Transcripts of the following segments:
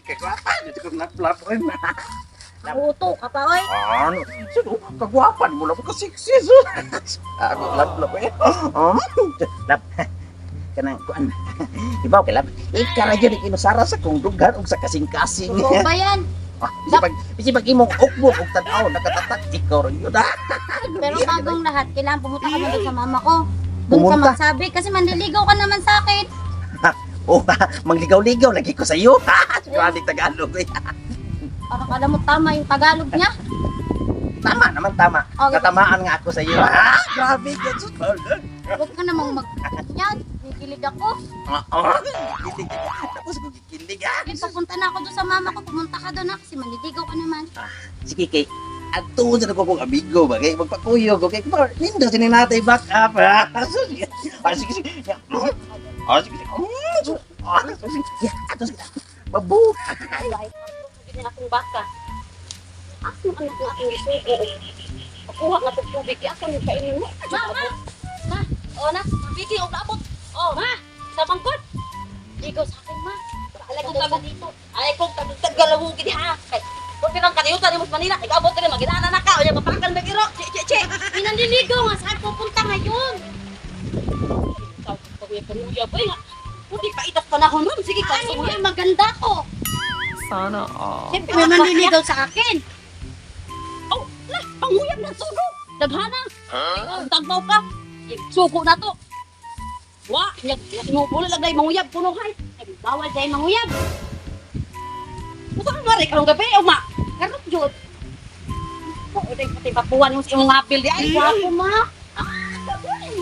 Kagwapa, dito kong naplap. Uto ka pa, oy. Ano? Sino? Kagwapan mo lang ka sexy. Ako lap eh. Lap. Kanang kuan. Ibaw kay lap. Ikara jud inusara sa kong dughan og sa kasing-kasing. Totoo ba yan? Ah, bisi pag imong ukbok og tan-aw nakatatak ikaw ra yun. Ah. Pero bagong lahat, kailangan pumunta ka muna sa mama ko. Doon ka Pumunta? magsabi kasi manliligaw ka naman sa akin. Oh, mangligaw-ligaw lagi ko sa iyo. Sigurado Tagalog. Eh. Parang alam mo tama yung Tagalog niya. Tama naman tama. Okay. Natamaan nga ako sa iyo. Ah, grabe Jesus. Huwag ka namang mag... Yan, kikilig ako. Ah, ah. Tapos ko kikilig ah. Eh, papunta na ako doon sa mama ko. Pumunta ka doon na kasi manliligaw ka naman. Sige kay adto sa ko kong amigo ba kay magpakuyog okay nindo sini natay back up ah. Sige. Ah, sige sige. Ah, sige. Ah, sige. Ya, ato sige. Babu. Ay, hindi na akong baka. Ako anak na akong gisugo. Pakuha nga tong tubig. Ako ni kainin mo. Ma, ma! Ma, o na. Vicky, og naabot. Oh, Ma! sa bangkod. Ligaw sa akin, ma. Alay kong tago dito. Alay kong tagalawong gid ha. Kay kung pirang kaniutan nimo sa Manila, ikaabot ka maginana na ka, unya mapakan ba giro. Che che che. May nanliligaw nga. Saan pupunta ngayon? Ikaw paguya paguya boy nga. Kundi pa itas panahon ma'am. Sige ka. Ano yung maganda ko? Sana all. Siyempre, may manliligaw sa akin. Oh, lah, panguyab na sugo. Daghana. Huh? Tagbaw ka. Suko na to. Wa, nya mo bulo lang dai manguyab kuno hay. Ay, bawal dahil manguyab. Usa ka mare karong gabi o ma. Karot yun. Oo, dai pati papuan mo sa imong apil di ay. Gwapo, ma.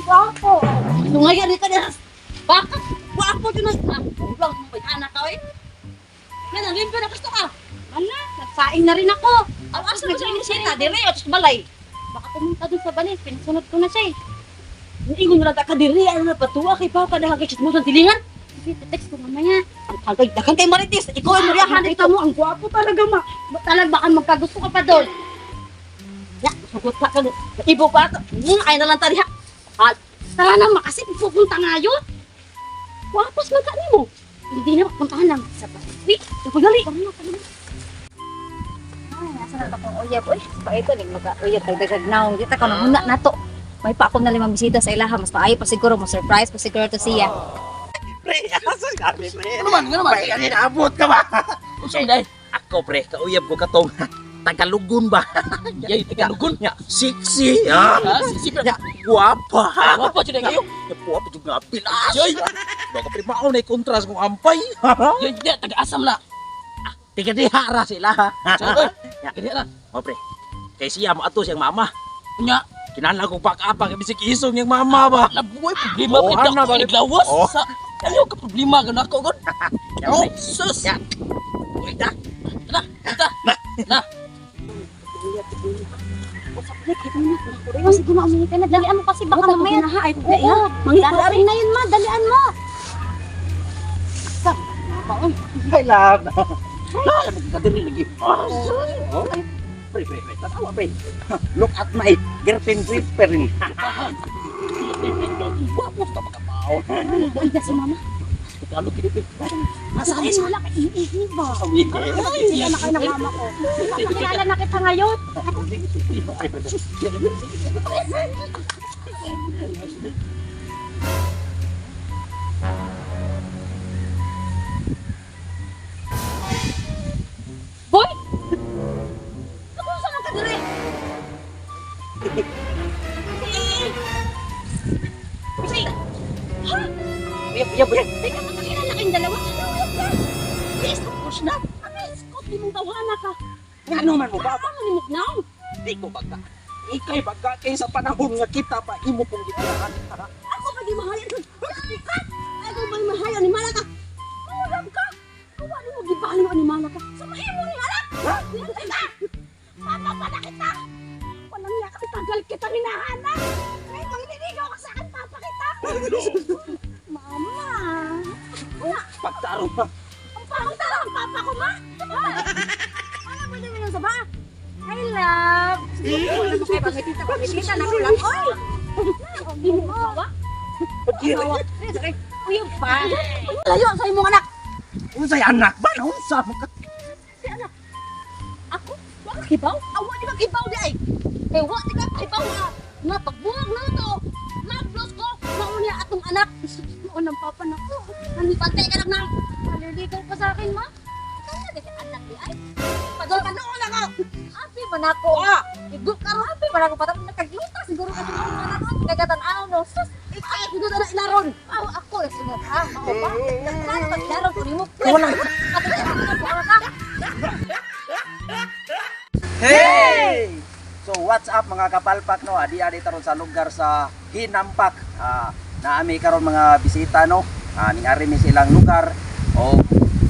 Gwapo. Lungayan ni ka na. Bakit? Wapo jud na. Ah, ulang mo bay anak ka oy. Nga nang limpyo na gusto ka. Ala, nagsaing na rin ako. Aw asa mo sa inisita dire o sa balay. Baka pumunta dun sa balay. Pinasunod ko na siya eh. Niingon na lang ka dire ano na patuwa kay pa ka dahil kay chismosan tilingan. Sige, text ko mamaya. Ang tagay dakan kay Marites, ikaw ay muriyahan Nakita mo, ang gwapo talaga, ma. Talag, baka magkagusto ka pa doon. Ya, sugot ka ka. Ibo pa ato. Ay na lang tariha. Tara na, ma, kasi pupunta nga yun. Wapos man ka nimo. Hindi na, puntahan lang sa balay. Wait, Pagali. tara na, tara na. Ay, nasa na akong uyab. Uy, pa ito, ning maka-uyab, tagdagag naong. Dita ka na muna na to. May pa ako na limang bisita sa ilaha. Mas maayo pa siguro, mas surprise pa siguro to siya. Pre, asa grabe pre. Ano man, ano man? Pre, ano naabot ka ba? Unsa man day? Ako pre, kauyab ko katong Tagalugon ba? Yay, Tagalugon. Nya, sexy. Ah, Ah, sisi nya, guwapa. Wapo jud kayo. Nya, guwapa jud nga pilas. Yay. Baka pre mao na kontras kung ampay. Yay, di taga-asam na. Tiga diha ra sila ha. Sa oy. Ya. Gani na. O pre, kay siya mo ato siyang mama. Nya, Kinahanglan kong back up ang bisig isong niyang mama ba. nabuhay problema Oh, kay ana, dako bakit? ni lawas. Oh. Sa ayo ka problema gud ako gud. Ya, Oh, pre. sus. Ya. Uy, da. Na, kita. Na. Oh, sige ma, umingi ka na. Dalian mo kasi baka mamaya. na ay Oo, darating na yun ma. Dalian mo. Hi, love. Ay, magkadiri lagi. Oh, ay. Pre, pre, pre. Tatawa, pre. Look at my girlfriend whispering. Wapo sa makatao. Uy, na si mama. Tagalog kini. Masahin mo lang. Iihi ba? Ay, Hindi na kayo ng mama ko. Papakilala na kita ngayon. Boy! Ako sa man ka dire? Kasi, ha? Uyab, uyab, uyab. Teka, magkakilala kayong dalawa? Ano ka? Yes, of course na. Ano, Scott, di mong tawhana ka. Nga naman mo ba? Ano ni Mugnaw? Di ko baga. Ikay baga kay sa panahon nga kita pa imo kong gitirahan. Ako pa di mahayan. Ka! Ako ba mahayan ni Malaka? Murag ka! Kuha ni mo gibalo ni Malaka. Samahin mo ni anak! Ka! Papa pa na kita! Walang niya kasi tagal kita hinahanap! Ngayon mang niligaw ka sa akin, papa kita! Mama! Pagtarong pa. Ang pangtara ang papa ko, ma! Ano ba naman yung saba? Hi, love. Sige, pagkita, pagkita na ko lang. Oy! Hindi mo ba? Uyab pa. Layo sa imong anak! Unsay anak ba? Unsa mo ka? Si anak. Ako? Wa ka kibaw? Awa di ka kibaw di ay. Kay wa di ka kibaw nga. Nga pagbuwag na to. Love ko. Mao niya atong anak. Mao nang papa nako. Ang pantay ka lang na. Maliligaw pa sa akin, ma. Kaya di anak di ay. Padol ka noon ako. Happy man ako. Ah, igo ka ron. Happy man ako patapos nakagluta siguro kasi mga panahon kagatan-aw no. Sus, Ay, igo na ilaron. aw ako na sunod ha. Mao ba? Nagplano ka klaro ko nimo. Wala. Wala. Hey! So what's up, mga kapalpak, no? Adi-adi taron sa lugar sa Hinampak. Naami karon mga bisita, no. Ning-ari mi silang lugar o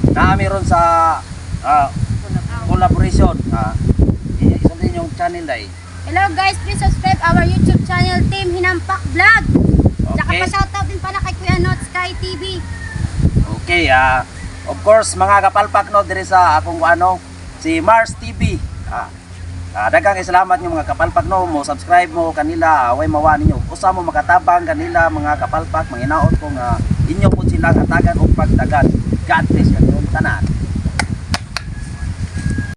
naami ron sa collaboration. Isundin yung channel dai. Hello guys, please subscribe our YouTube channel, Team Hinampak Vlog. Tsaka Okay. pa-shoutout din pala kay Kuya Not Sky TV. Okay, of course, mga kapalpak, no, diri sa akong ano, si Mars TV. Daghang salamat niyo, mga kapalpak, no, mo subscribe mo kanila, away mawa ninyo. Usa mo makatabang kanila, mga kapalpak, manginaot ko nga inyo po sila katagan og pagdagan. God bless kanyong tanan.